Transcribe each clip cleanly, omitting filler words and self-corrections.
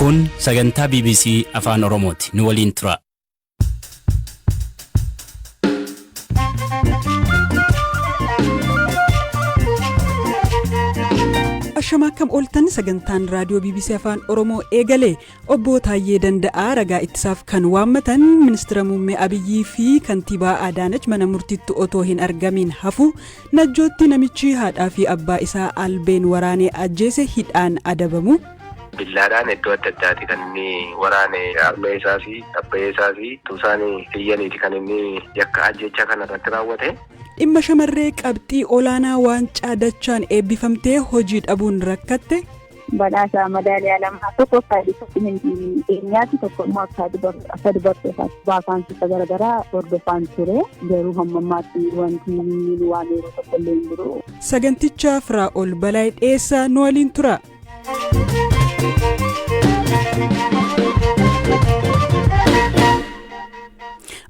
Kun sagantaa BBC Afaan Oromooti. Nu waliin tura. Ashama akkam ooltan sagantaan raadiyoo BBC Afaan Oromoo eegale. Obbo Taayyee Danda'aa ragaa ittisaaf kan waammatan ministeera muummee Abiyyii fi kantiibaa Adaanach mana murtiitti otoo hin argamiin hafu. Najjootti namichi haadhaa fi abbaa isaa albeen waraanee ajjeese hidhaan adabamu. Billaadhaan iddoo adda addaati kan inni waraane harmee isaas abbaa isaas tusaan iyyaniiti kan inni yakka ajjechaa kana irratti raawwate. Dhimma shamarree qabxii olaanaa waancaa dachaan eebbifamtee hojii dhabuun rakkatte. Badhaasa madaaliyaa lamaa tokko akka keenyaatti tokko immoo akka dubartootaatti vaakaansii garaagaraa hordofaan ture garuu hamma ammaatti wanti waan yeroo tokko illee hin jiru. Saganticha Firaa'ol Balaay dhiyeessaa nu waliin tura.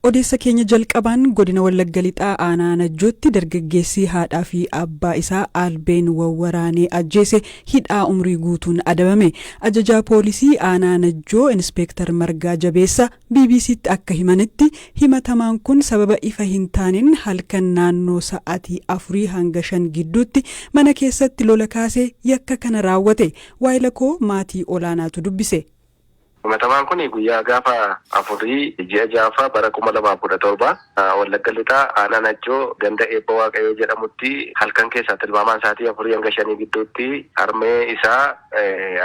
Odeessa keenya jalqabaan godina Wallagga Lixaa aanaa Najjootti dargaggeessi haadhaa fi abbaa isaa albeen wawwaraanee ajjeese hidhaa umrii guutuun adabame. Ajajaa poolisii aanaa Najjoo Inspeektar Margaa Jabeessa BBCtti akka himanitti himatamaan kun sababa ifa hin taaneen halkan naannoo sa'aatii 4 hanga 5 gidduutti mana keessatti lola kaasee yakka kana raawwate. Waayilakoo maatii olaanaatu dubbise. Himatamaan kun guyyaa gaafa 4 ji'a 6 bara 2017 Wallagga Lixaa aanaa Najjoo ganda eebba Waaqayyoo jedhamutti halkan keessaa tilmaamaan sa'aatii 4 hanga 5 gidduutti harmee isaa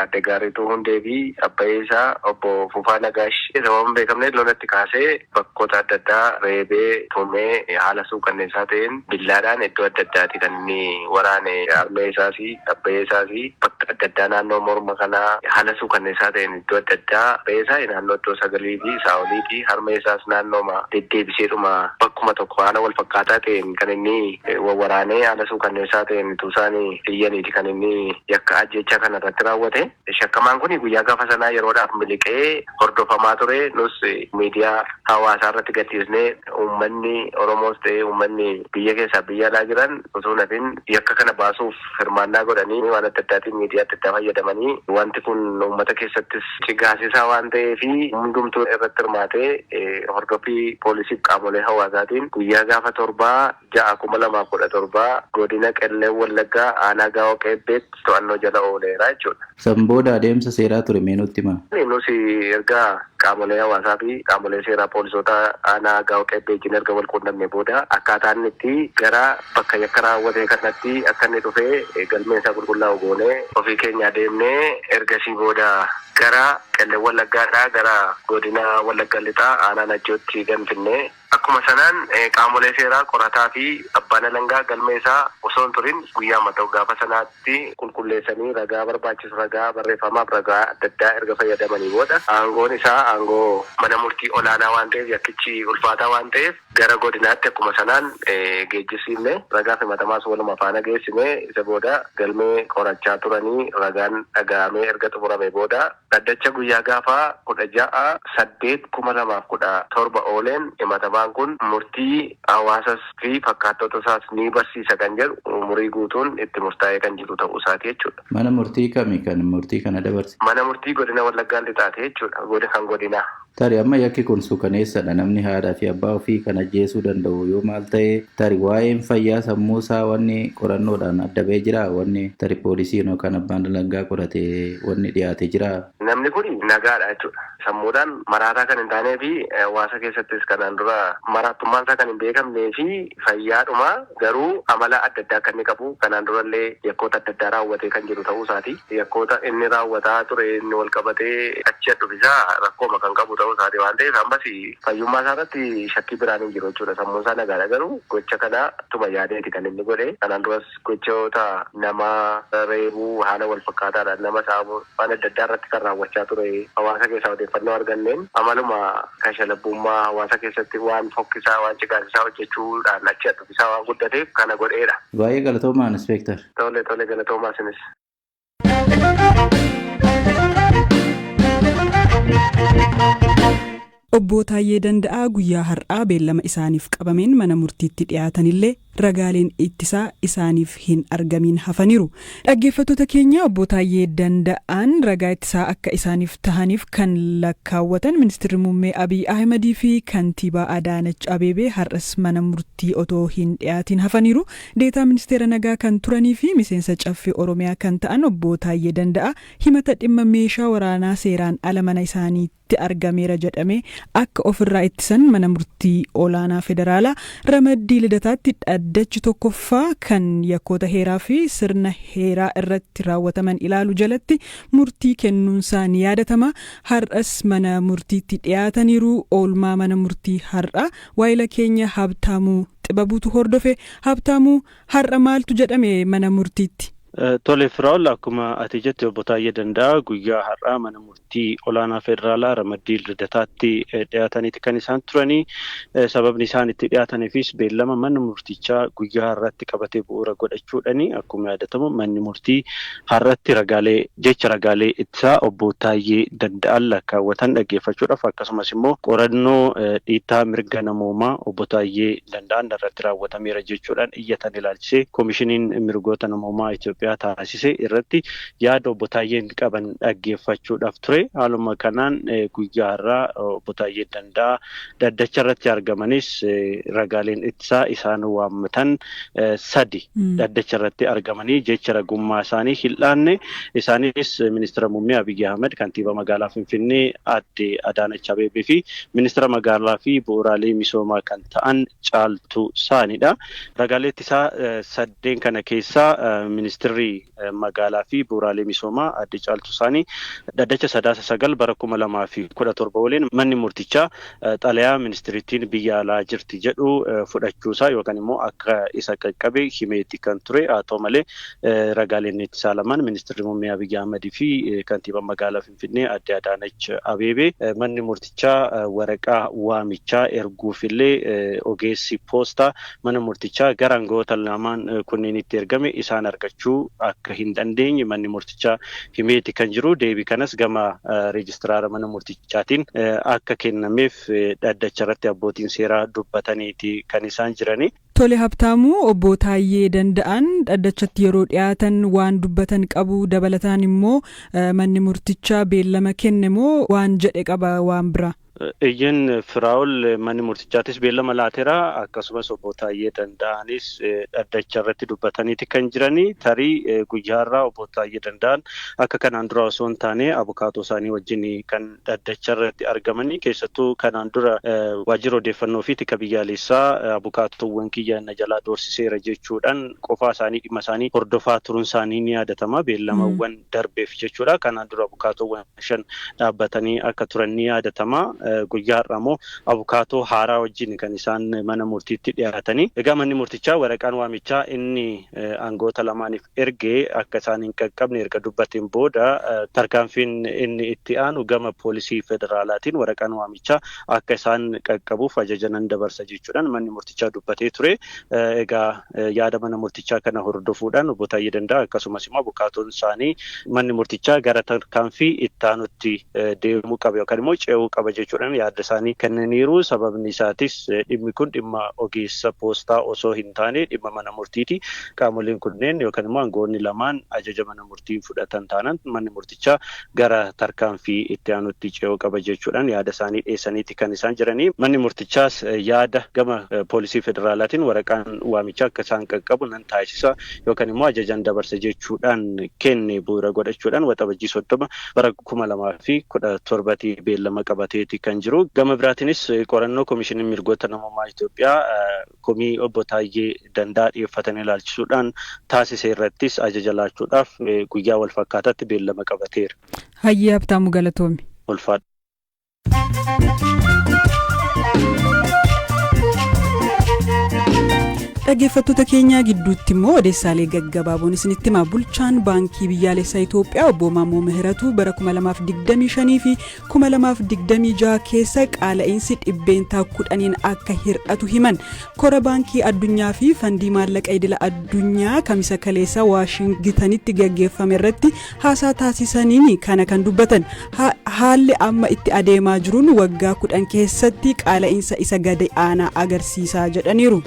adde Gaariituu Hundee fi abbaa isaa obbo Fufaa Nagaash sababa hin beekamneen lolatti kaasee bakkoota adda addaa reebee tumee haala suukanneessaa ta'een billaadhaan iddoo adda addaati kan inni waraane harmee isaas abbaa isaas bakka adda addaa naannoo morma kanaa haala suukanneessaa ta'een iddoo adda addaa Abbaa naannoo iddoo 9 fi isaa oliiti. Harmee isaas naannooma deddeebiseedhuma bakkuma tokko haala wal fakkaataa ta'een kan inni wawwaraanee haala suukanneessaa ta'een tusaan iyyaniiti kan inni yakka ajjechaa kana irratti raawwate. Shakkamaan kun guyyaa gaafa sanaa yeroodhaaf miliqee hordofamaa ture. Nus miidiyaa hawaasaa irratti gadhiisnee uummanni Oromoos ta'ee uummanni biyya keessaa biyya alaa jiran osoo nafin yakka kana baasuuf hirmaannaa godhanii waan adda addaatiin miidiyaa adda addaa fayyadamanii wanti kun uummata keessattis cigaasisaa waan ta'eef hundumtuu irratti hirmaatee hordoffii poolisiif qaamolee hawaasaatiin guyyaa gaafa 7 6 2017 godina Qellee Wallaggaa aanaa Gaa'oo Qeebbeetti to'annoo jala ooleera jechuudha. San booda adeemsa seeraa ture mee nutti himaa? Nus erga qaamolee hawaasaa fi qaamolee seeraa poolisoota aanaa Gaa'oo Qeebbee wajjin erga wal quunnamne booda akkaataa inni itti gara bakka yakka raawwate kanatti akka inni dhufee galmeen isaa qulqullaa'u goonee ofii keenya deemnee ergasii booda gara Qellee Wallaggaadhaa gara godina Wallagga Lixaa aanaa Najjootti ganfinne. Akkuma sanaan qaamolee seeraa qorataa fi abbaan alangaa galmee isaa osoo hin turin guyyaa ta'u gaafa sanaatti qulqulleessanii ragaa barbaachisu ragaa barreeffamaaf ragaa adda addaa erga fayyadamanii booda aangoon isaa aangoo mana murtii olaanaa waan ta'eef yakkichi ulfaataa waan ta'eef gara godinaatti akkuma sanaan geejjisiifne ragaa himatamaas waluma faana geessine. Isa booda galmee qorachaa turanii ragaan dhaga'amee erga xumurame booda dhaddacha guyyaa gaafa 16 8 2017 ooleen himatamaan kun murtii hawaasas fi fakkaattota isaas ni barsiisa kan jedhu umurii guutuun itti murtaa'ee kan jiru ta'uu isaati jechuudha. Mana murtii kami kan murtii kana dabarse? Mana murtii godina Wallaggaa Lixaati jechuudha. Godina kan godinaa. Tarii amma yakki kun suukaneessadha. Namni haadhaa fi abbaa ofii kan ajjeesuu danda'u yoo maal ta'e tarii waa'een fayyaa sammuu isaa wanni qorannoodhaan adda ba'ee jira. Wanni tarii poolisiin yookaan abbaan alangaa qorate wanni dhiyaate jira. Namni kun nagaadha jechuudha. Sammuudhaan maraataa kan hin taanee fi hawaasa keessattis kanaan dura maraattummaan isaa kan hin beekamnee fi fayyaadhuma garuu amala adda addaa kan inni qabu kanaan durallee yakkoota adda addaa raawwatee kan jiru ta'uu isaati. Yakkoota inni raawwataa ture inni wal qabatee achi dhufisaa rakkooma kan qabu ta'uu isaati waan ta'eef ammas fayyummaa isaa irratti shakkii biraan hin jiru jechuudha. Sammuun isaa nagaadha garuu gocha kana tuma yaadeeti kan inni godhe. Kanaan duras gochoota nama reebuu haala wal fakkaataadhaan nama saamuu waan adda addaa irratti kan raawwachaa ture hawaasa keessaa odeeffannoo arganneen amaluma kashalabummaa hawaasa keessatti waan fokkisaa waan cigaasisaa hojjechuudhaan achi dhufisaa waan guddateef kana godheedha. Baay'ee galatoomaa Inspeektar. Tole tole galatoomaa isinis. Obbo Taayyee Danda'aa guyyaa har'aa beellama isaaniif qabameen mana murtiitti dhiyaatanillee Ragaaleen ittisaa isaaniif hin argamiin hafaniiru. Dhaggeeffattoota keenya, obbo Taayyee Danda'aan ragaa ittisaa akka isaaniif tahaniif kan lakkaawwatan ministeerri muummee Abiy Ahimedii fi kantiibaa Adaanach Abeebee har'as mana murtii otoo hin dhiyaatiin hafaniiru. Deetaa ministeera nagaa kan turanii fi miseensa Caffee Oromiyaa kan ta'an obbo Taayyee Danda'a himata dhimma meeshaa waraanaa seeraan ala mana isaaniitti argameera jedhame akka ofirraa ittisan mana murtii olaanaa federaalaa ramaddii Lidataatti dhaddachi tokkoffaa kan yakkoota heeraa fi sirna heeraa irratti raawwataman ilaalu jalatti murtii kennuunsaa ni yaadatama. Har'as mana murtiitti dhiyaataniiru. Oolmaa mana murtii har'a waayila keenya Habtaamuu Xibabuutu hordofe. Habtaamuu, har'a maaltu jedhame mana murtiitti? Tole Firaa'ol, akkuma ati jette obbo Taayyee Danda'a guyyaa har'aa mana murtii olaanaa federaalaa ramaddii Lidataatti dhiyaataniiti kan isaan turanii. Sababni isaan itti dhiyaataniifis beellama mana murtichaa guyyaa har'aatti qabatee bu'uura godhachuudhani. Akkuma yaadatamu, manni murtii har'atti ragaalee jecha ragaalee ittisaa obbo Taayyee Danda'an lakkaawwatan dhaggeeffachuudhaaf, akkasumas immoo qorannoo dhiittaa mirga namoomaa obbo Taayyee Danda'an irratti raawwatameera jechuudhaan iyyatan ilaalchisee koomishiniin mirgoota namoomaa Itoophiyaa taasise irratti yaada obbo Taayyeen qaban dhaggeeffachuudhaaf ture. Haaluma kanaan guyyaa har'aa obbo Taayyeen Danda'a dhaddacha irratti argamanis, ragaaleen ittisaa isaan waammatan sadi dhaddacha irratti argamanii jecha ragummaa isaanii hin laanne. Isaanis ministeera muummee Abiyyi Ahmed, kantiibaa magaalaa Finfinnee aadde Adaanach Abeebee fi ministeera magaalaa fi bu'uuraalee misoomaa kan ta'an Caaltuu Saanidha. Ragaalee ittisaa saddeen kana keessaa ministeerri magaalaa fi bu'uuraalee misoomaa aadde Caaltuu Saanii dhaddacha Sadaasa 9 bara 2017 waliin manni murtichaa xalayaa ministeerittiin biyya alaa jirti jedhu fudhachuusaa yookaan immoo akka isa qaqqabe himeetti kan ture. Haa ta'u malee, ragaaleen ittisaa lamaan, ministeerri muummee Abiyyi Ahmadii fi kantiibaan magaalaa Finfinnee aadde Adaanach Abeebee, manni murtichaa waraqaa waamichaa erguufillee ogeessi poostaa mana murtichaa gara aangawoota lamaan kunneenitti ergame isaan argachuu akka hin dandeenye manni murtichaa himeeti kan jiru. Deebii kanas gama reejistiraara mana murtichaatiin akka kennameef dhaddacha irratti abbootiin seeraa dubbataniiti kan isaan jirani. Tole Habtaamuu, obbo Taayyee Danda'an dhaddachatti yeroo dhiyaatan waan dubbatan qabu? Dabalataan immoo manni murtichaa beellama kenne moo waan jedhe qaba waan biraa? Iyyin Firaa'ol, manni murtichaatis beellama laateera, akkasumas obbo Taayyee Danda'anis dhaddacha irratti dubbataniiti kan jirani. Tarii guyyaarraa obbo Taayyee Danda'an akka kanaan dura osoo hin taane abukaatoo isaanii wajjin kan dhaddacha irratti argamanii. Keessattuu kanaan dura waajjira odeeffannoo fi tika biyyaalessaa abukaatoowwan kiyya na jalaa doorsiseera jechuudhaan qofaa isaanii dhimma isaanii hordofaa turuun isaanii ni yaadatama, beellamawwan darbeef jechuudha. Kanaan dura abukaatoowwan shan dhaabbatanii akka turan ni yaadatama. Guyyaa har'aa immoo abukaatoo haaraa wajjin kan isaan mana murtiitti dhiyaatanii. Egaa manni murtichaa waraqaan waamichaa inni aangoota lamaaniif ergee akka isaan hin qaqqabne erga dubbateen booda, tarkaanfiin inni itti aanu gama poolisii federaalaatiin waraqaan waamichaa akka isaan qaqqabuuf ajaja nan dabarsa jechuudhaan manni murtichaa dubbatee ture. Egaa yaada mana murtichaa kana hordofuudhaan obbo Taayyee Danda'a akkasumas immoo abukaatoon isaanii manni murtichaa gara tarkaanfii itti aanutti deemuu qaba yookaan immoo ce'uu qaba jechuudhaan yaada isaanii kennaniiru. Sababni isaatis dhimmi kun dhimma ogeessa poostaa osoo hin taane dhimma mana murtiiti. Qaamoleen kunneen yookaan immoo aangoonni lamaan ajaja mana murtii fudhatan taanaan manni murtichaa gara tarkaanfii itti aanutti ce'uu qaba jechuudhaan yaada isaanii dhiyeessaniiti kan isaan jiranii. Manni murtichaas yaada gama poolisii federaalaatiin waraqaan waamichaa akka isaan qaqqabu nan taasisa yookaan immoo ajajan dabarsa jechuudhaan kenne bu'uura godhachuudhaan Waxabajjii 30 bara 2017tti beellama qabateeti kan jiru. Gama biraatiinis qorannoo Koomishiniin Mirgoota Namummaa Itoophiyaa komii obbo Taayyee Danda'a dhiyeeffatan ilaalchisuudhaan taasise irrattis ajaja laachuudhaaf guyyaa wal fakkaataatti beellama qabateera. Hayyee Habtaamuu, galatoomi. Ulfaadha. Dhaggeeffattoota keenyaa, gidduutti immoo odeessaalee gaggabaaboon isinitti hima. Bulchaan Baankii Biyyaalessaa Itoophiyaa obbo Maammoo Mihiratuu bara 2025 fi 2026 keessa qaala'insi 10%n akka hir'atu himan. Kora Baankii Addunyaa fi Fandii Maallaqa Idila Addunyaa Kamisa kaleessa Waashingitanitti gaggeeffame irratti haasaa taasisaniin kana kan dubbatan. Haalli amma itti adeemaa jiruun waggaa 10 keessatti qaala'insa isa gadi aanaa agarsiisaa jedhaniiru.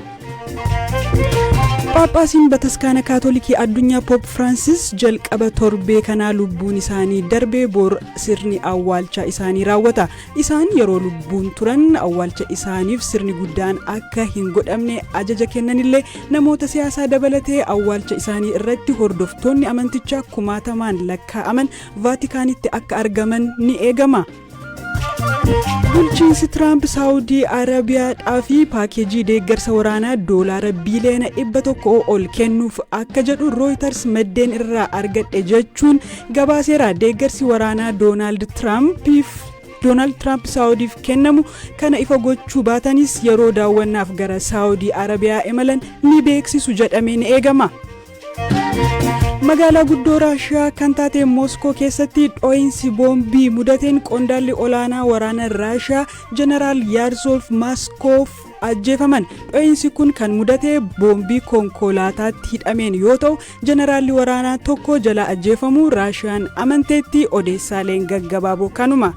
Phaaphaasiin Bataskaana Kaatolikii addunyaa Poop Firaansis jalqaba torbee kanaa lubbuun isaanii darbee bor sirni awwaalcha isaanii raawwata. Isaan yeroo lubbuun turan awwaalcha isaaniif sirni guddaan akka hin godhamne ajaja kennanillee, namoota siyaasaa dabalatee awwaalcha isaanii irratti hordoftoonni amantichaa kumaatamaan lakkaa'aman Vaatikaanitti akka argaman ni eegama. Bulchiinsi Tiraamp Saawudii Arabiyaadhaa fi paakeejii deeggarsa waraanaa doolaara biiliyoona 100 ol kennuuf akka jedhu Rooyitars maddeen irraa argadhe jechuun gabaaseera. Deeggarsi waraanaa Doonaald Tiraamp Saawudiif kennamu kana ifa gochuu baatanis, yeroo daawwannaaf gara Saawudii Arabiyaa imalan ni beeksisu jedhamee ni eegama. Magaalaa guddoo Raashiyaa kan taate Mooskoo keessatti dhoo'insi boombii mudateen qondaalli olaanaa waraana Raashiyaa Jeneraal Yaarsolf Maaskoof ajjeefaman. Dhoo'insi kun kan mudate boombii konkolaataatti hidhameen yoo ta'u, jeneraalli waraanaa tokko jala ajjeefamuu Raashiyaan amanteetti. Odeessaaleen gaggabaaboo kanuma.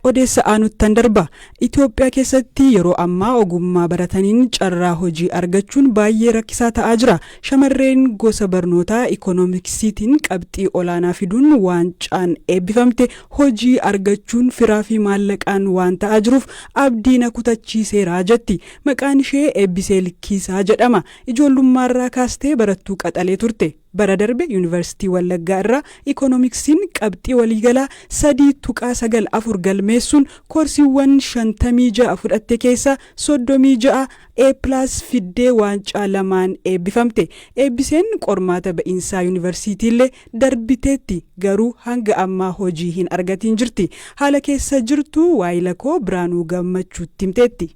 Odeessa aanuttan darba. Itoophiyaa keessatti yeroo ammaa ogummaa barataniin carraa hojii argachuun baay'ee rakkisaa ta'aa jira. Shamarreen gosa barnootaa ikoonomiksiitiin qabxii olaanaa fiduun waancaan eebbifamte hojii argachuun firaa fi maallaqaan waan ta'aa jiruuf abdii na kutachiiseera jetti. Maqaan ishee Eebbisee Likkiisaa jedhama. Ijoollummaarraa kaastee barattuu qaxalee turte. Bara darbe Yuunivarsiitii Wallaggaa irraa ikoonomiksiin qabxii waliigalaa 3.94 galmeessuun, koorsiiwwan 56 fudhatte keessaa 36 A+ fiddee waancaa lamaan eebbifamte. Eebbiseen qormaata ba'iinsaa yuunivarsiitiillee darbiteetti, garuu hanga ammaa hojii hin argatiin jirti. Haala keessa jirtu waayila koo Biraanuu Gammachuutti himteetti.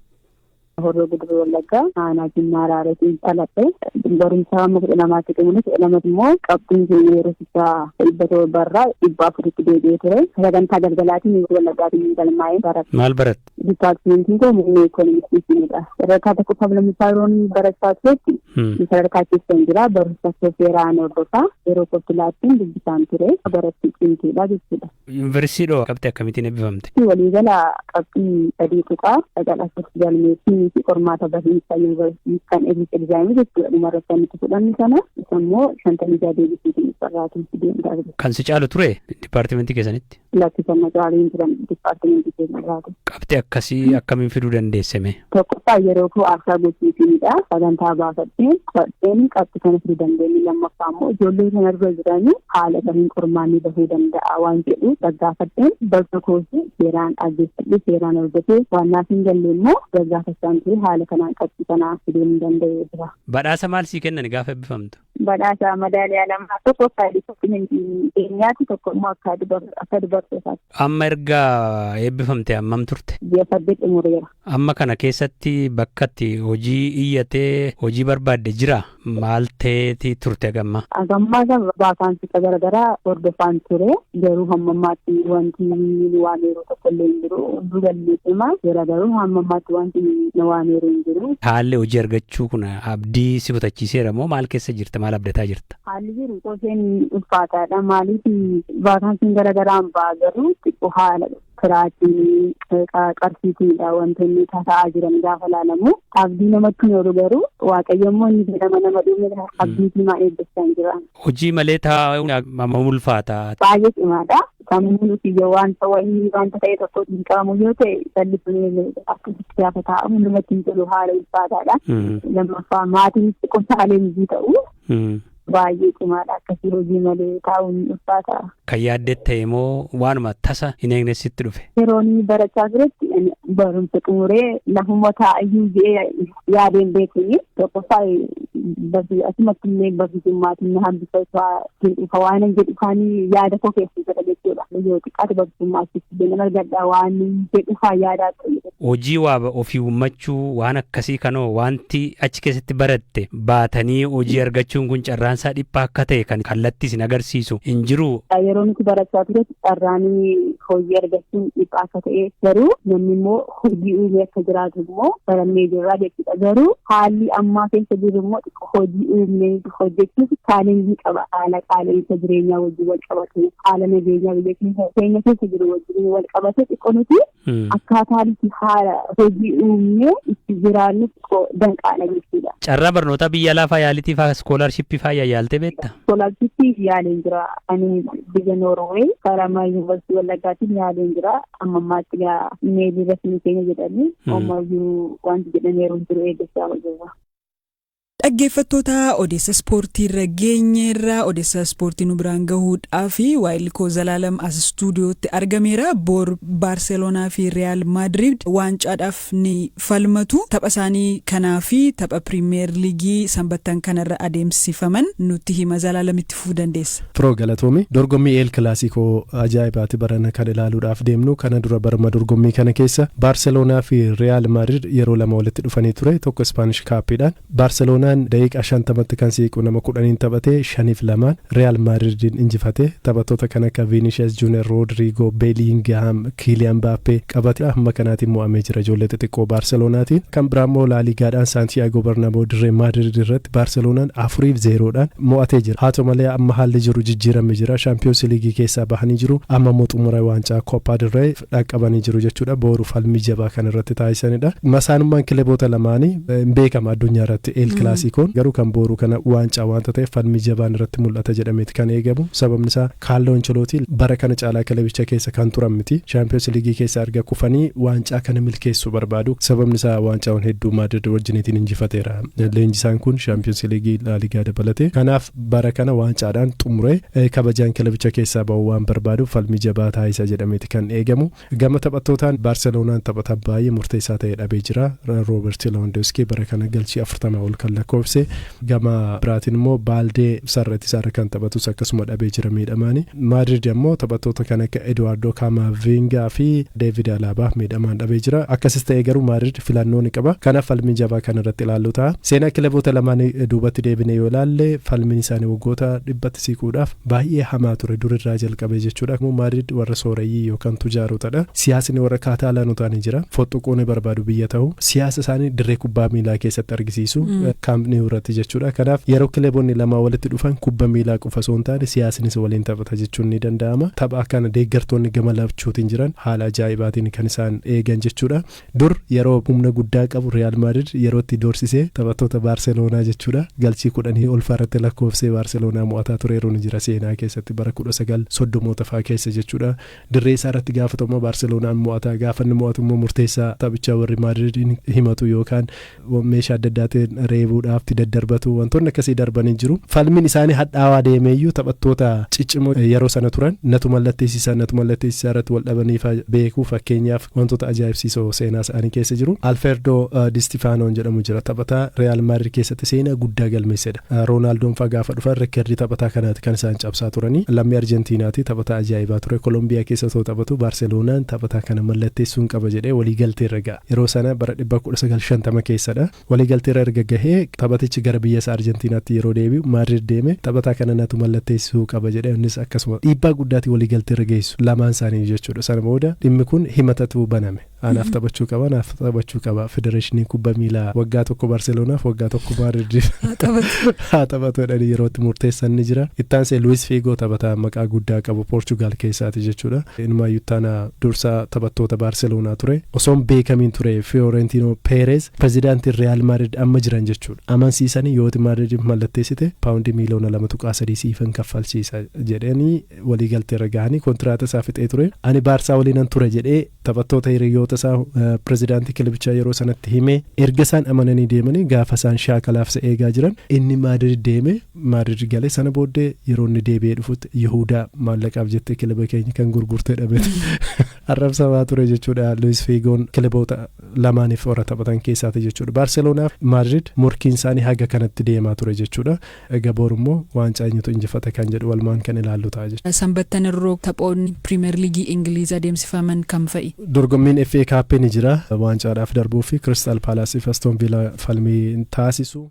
Horroo Guduruu Wallaggaa, aanaa Jimmaa Raareetiin dhaladhe. Barumsa hamma 12tti xumure. 12 immoo qabxiin keenya yeroo isaa 700rraa 400tti deebi'ee ture. Sagantaa galgalaatiin Wallaggaatiin galmaa'ee baradhe. Maal baratte? Dipaartimentiin koo muummee ikoonomiksiidha. Sadarkaa tokkoffaa, lammaffaa yeroon barachaa turetti sadarkaa keessa hin jira. Barumsa seeraan hordofaa, yeroo kootti laattiin dubbisaan ture. Barattuu cimtuudha jechuudha. Yuunivarsiitii dhoo qabxii akkamiitiin eebbifamte? Waliigala qabxii 3.94 galmeessii fi qormaata bahiinsa yuunivarsiitii kan eebbisa exam jechuudha, dhumarratti kan itti fudhannu sana, isa immoo 56 deebisiitiin irraatiin fideen darbe. Kan si caalu ture dipaartimentii keessanitti? Lakkisannaa caaliin turan dipaartimentii keenya irraati. Qabxii akkasii akkamiin fiduu dandeesseme? Tokkoffaa, yeroo koo aarsaa gochuufiinidha. Sagantaa baafadheen qo'adheen qabxii kana fiduu dandeenye. Lammaffaa immoo ijoollee kana dura jiranii haala kamiin qormaanni bahuu danda'a waan jedhu gaggaafadheen, barsa koosii seeraan dhaggeeffadhee, seeraan hordofee, waan naaf hin galle immoo gaggaafachaan ture, haala kanaan qabxii kana fiduu hin danda'ee jira. Badhaasa maal sii kennan gaafa eebbifamtu? Badhaasa madaaliyaa lama, tokko akka dipaartimentii keenyaatti, tokko immoo akka dubartootaatti. Amma erga eebbifamte hammam turte? Ji'a 8 xumureera. Amma kana keessatti bakka itti hojii iyyatee hojii barbaadde jira? Maal ta'eeti turte gamma? Hagammaa kan vacancyta garaagaraa hordofaan ture, garuu hamma ammaatti wanti waan yeroo tokko illee hin jiru. Hunduu galmeessima jira, garuu hamma ammaatti wanti waan yeroo hin jiru. Haalli hojii argachuu kun abdii si kutachiiseera moo maal keessa jirta? Maal abdataa jirta? Haalli jiru qoseen ulfaataadha. Maaliif, vacancyn garaagaraan ba'a, garuu xiqqoo haala firaatiin, qarshiitiinidha wantoonni ta'aa jiran gaafa ilaalamu. Abdii namatti hin oolu, garuu Waaqayyo immoo inni jedhama nama dhume abdii cimaa eeggachaa hin jiran. Hojii malee taa'uun hammam ulfaata? Baay'ee cimaadha. Sammuun ofii wanta wayii wanta ta'e tokko hin qabamu yoo ta'e, sallisuun akkasitti gaafa taa'amu namatti hin tolu, haala ulfaataadha. Lammaffaa, maatiin xiqqoo challenge ta'u. Baay'ee cimaadha, akkasii hojii malee taa'uun ulfaata. Kan yaaddee ta'e moo waanuma tasa hin eegne sitti dhufe? Yeroo inni barachaa turetti barumsa xumuree lafuma taa'ayyuu jedhee yaadeen beekuni. Tokkoffaa, asumatti illee barsiisummaatiin na hambifachaa dhufa waan jedhu kaanii yaada koo keessa jira jechuudha. Yoo xiqqaate barsiisummaa achitti deeman argadha waan jedhu faa yaadaa ture. Hojii waa ofii uummachuu waan akkasii kanoo, wanti achi keessatti baratte baatanii hojii argachuun kun carraansaa dhiphaa akka ta'e kan kallattii isin agarsiisu hin jiru? Yeroo nuti barachaa turetti carraan hojii argachuun dhiphaa akka ta'e, garuu namni immoo hojii uumee akka jiraatu immoo barannee jirra jechuudha. Garuu haalli ammaa keessa jiru immoo Xiqqoo hojii uumnee hojjechuuf challenge qaba. Haala qaala'insa jireenyaa wajjin wal qabate, haala nageenyaa biyya keenya keessa jiru wajjin wal qabate, xiqqoo nuti akkaataa nuti haala hojii uumnee itti jiraannu xiqqoo danqaadha jechuudha. Carraa barnoota biyya alaa faa yaalitii faa scholarship faa yaaltee beekta? Scholarship yaaleen jira. Ani biyya Noorwee karaa Yuunivarsiitii Wallaggaatiin yaaleen jira. Amma ammaatti gaa imeelii rasmii keenya jedhanii ammayyuu wanti jedhameeru jiru, eeggachaa jirra. Dhaggeeffattoota, odeessa ispoortii irra geenyeerra. Odeessa ispoortii nu biraan gahuudhaaf waayilkoo Zalaalam as istuudiyootti argameera. Boor Baarseloonaa fi Real Maadrid waancaadhaaf ni falmatu. Tapha isaanii kanaa fi tapha Pirimeer Liigii sanbattan kanarra adeemsifaman nutti hima. Zalaalamitti fufuu dandeessa. Firoo, galatoomi. Dorgommii El Kilasikoo ajaa'ibaati barana kan ilaaluudhaaf deemnu. Kana dura barma dorgommii kana keessa Baarseloonaa fi Real Maadrid yeroo lama walitti dhufanii ture. Tokko Spanish Cupiidhaan Baarseloonaan daqiiqaa 50tti kan siiqu nama 10n taphatee 5-2n Real Maadridiin injifate. Taphattoota kan akka Vinicius Junior, Rodrigo, Bellingham, Kylian Mbappe qabate hamma kanaatiin mo'amee jira ijoollee xixiqqoo Baarseloonaatiin. Kan biraa immoo Laaligaadhaan Saantiyaagoo Barnaboo dirree Maadrid irratti Baarseloonaan 4-0dhaan mo'atee jira. Haa ta'u malee, amma haalli jiru jijjiiramee jira. Shaampiyoons Liigii keessaa bahanii jiru. Amma immoo xumura waancaa Koppaa Dirree dhaqqabanii jiru jechuudha. Booru falmii jabaa kan irratti taasisanidha. Masaanummaan kilaboota lamaanii hin beekama addunyaa irratti El Kilaasikoon, garuu kan booruu kana waancaa waanta ta'eef falmii jabaan irratti mul'ata jedhameeti kan eegamu. Sababni isaa Kaarloo Ancelootii bara kana caalaa kilabicha keessa kan turan miti. Shaampiyoons Liigii keessa erga kufanii waancaa kana milkeessuu barbaadu. Sababni isaa waancaawwan hedduu Maadrid wajjiniitiin injifateera. Leenjisaan kun Shaampiyoons Liigii, Laaligaa dabalate. Kanaaf bara kana waancaadhaan xumuree kabajaan kilabicha keessaa ba'uu waan barbaaduuf falmii jabaa taasisa jedhameeti kan eegamu. Gama taphattootaan Baarseloonaan taphataa baay'ee murteessaa ta'e dhabee jira. Roobert Lewandowski bara kana galchii 40 ol kan lakkoofse. Gama biraatiin immoo Baaldee sarara isaarra kan taphatus akkasuma dhabee jira miidhamaani. Maadrid ammoo taphattoota kan akka Eduardo Camavinga fi David Alaba miidhamaan dhabee jira. Akkasis ta'ee garuu Maadrid filannoo ni qaba. Kanaaf falmii jabaa kan irratti ilaallu ta'a. Seenaa kilaboota lamaanii duubatti deebine yoo ilaalle, falmiin isaanii waggoota 100tti siquudhaaf baay'ee hamaa ture durirraa jalqabe jechuudha. Maadrid warra sooreyyii yookaan tujaarotadha. Siyaasni warra Kaataalaanotaa ni jira. Foxxoquu ni barbaadu biyya ta'u. Siyaasa isaanii dirree kubbaa miilaa keessatti argisiisu. Camp Nou irratti jechuudha. Kanaaf yeroo kilaboonni lama walitti dhufan kubba miilaa qofa osoo hin taane siyaasnis waliin taphata jechuun ni danda'ama. Tapha kana deeggartoonni gama lachuutiin jiran haala ajaa'ibaatiin kan isaan eegan jechuudha. Dur yeroo humna guddaa qabu Real Madrid yeroo itti doorsisee taphattoota Baarseloonaa jechuudha. Galchii 10 ol irratti lakkoofsee Baarseloonaa mo'ataa tureeru ni jira seenaa keessatti bara 1930moota fa'aa keessa jechuudha. Dirree isaa irratti gaafatamuu Baarseloonaan mo'ataa, gaafa inni mo'atu immoo murteessaa taphichaa warri Maadrid himatu yookaan meeshaa adda addaatiin reebuudhaaf itti daddarbatu, wantoonni akkasii darbanii jiru. Falmiin isaanii hadhaawaa deemeeyyuu taphattoota ciccimoo yeroo sana turan natu mallatteessisaa, natu mallatteessisaa irratti wal dhabanii beeku. Fakkeenyaaf, wantoota ajaa'ibsiisoo seenaa isaanii keessa jiru. Alfredo Di Stefanoon jedhamu jira, taphataa Real Madrid keessatti seenaa guddaa galmeessedha. Roonaaldoon faa gaafa dhufan rekkerdii taphataa kanaati kan isaan cabsaa turanii. Lammii Arjentiinaati, taphataa ajaa'ibaa ture. Kolombiyaa keessa otoo taphatu Baarseloonaan taphataa kana mallatteessuun qaba jedhee waliigalteerra ga'a. Yeroo sana bara 1950 keessadha. Waliigalteerra erga gahee taphatichi gara biyya isaa Arjentiinaatti yeroo deebi'u Maadrid deeme, taphataa kana natu mallatteessuu qaba jedhee, innis akkasuma dhiibbaa guddaatiin waliigalteerra geessu lamaan isaanii jechuudha. Sana booda dhimmi kun himatatu baname. Anaaf taphachuu qaba, anaaf taphachuu qaba. Federeeshinii kubbaa miilaa waggaa tokko Baarseloonaaf, waggaa tokko Maadridiif haa taphatu jedhanii yeroo itti murteessan ni jira. Ittaansee Luis Figo, taphataa maqaa guddaa qabu Poorchugaal keessaati jechuudha. Inumaayyuu ittaana dursaa taphattoota Baarseloonaa ture. Osoo hin beekamiin ture Fiorentino Perez, pirezidaantiin Real Madrid amma jiran jechuudha. Amansiisanii, yooti Maadridiif mallatteessite paawundii miiliyoona 2.3 siifan kaffalchiisa jedhanii waliigalteerra gahanii kontiraata isaa fixee ture. Ani Baarsaa waliinan ture jedhee taphattoota hiriyoota isaa, pirezidaantii kilabichaa yeroo sanatti himee, erga isaan amananii deemanii gaafa isaan shaakalaaf isa eegaa jiran inni Maadrid deeme, Maadrid galee. Sana booddee yeroo inni deebi'ee dhufutti, "Yihudaa, maallaqaaf jettee kilaba keenya kan gurgurtee dhabeeti" arrabsamaa ture jechuudha. Luis Fiigoon kilaboota lamaaniif warra taphatan keessaati jechuudha. Baarseloonaaf Maadrid morkiin isaanii haga kanatti deemaa ture jechuudha. Egaa boru immoo waancaa eenyutu injifata kan jedhu walumaan kan ilaallu ta'a jechuudha. Sanbattan irroo taphoonni Piriimeer Liigii Ingiliiz adeemsifaman kam fa'i? Dorgommiin FA Cup ni jira. Waancaadhaaf darbuu fi Crystal Palace fi Aston Villa falmii taasisu.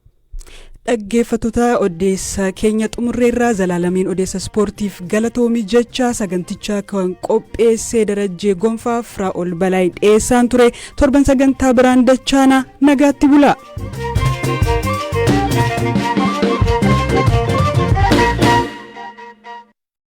Dhaggeeffattoota, odeessa keenya xumurreerraa. Zalaalamiin odeessa ispoortiif galatoomii jecha, saganticha kan qopheessee Darajjee Gonfaa, Firaa'ol Balaay dhiyeessaan ture. Torban sagantaa biraan dachaana, nagaatti bula.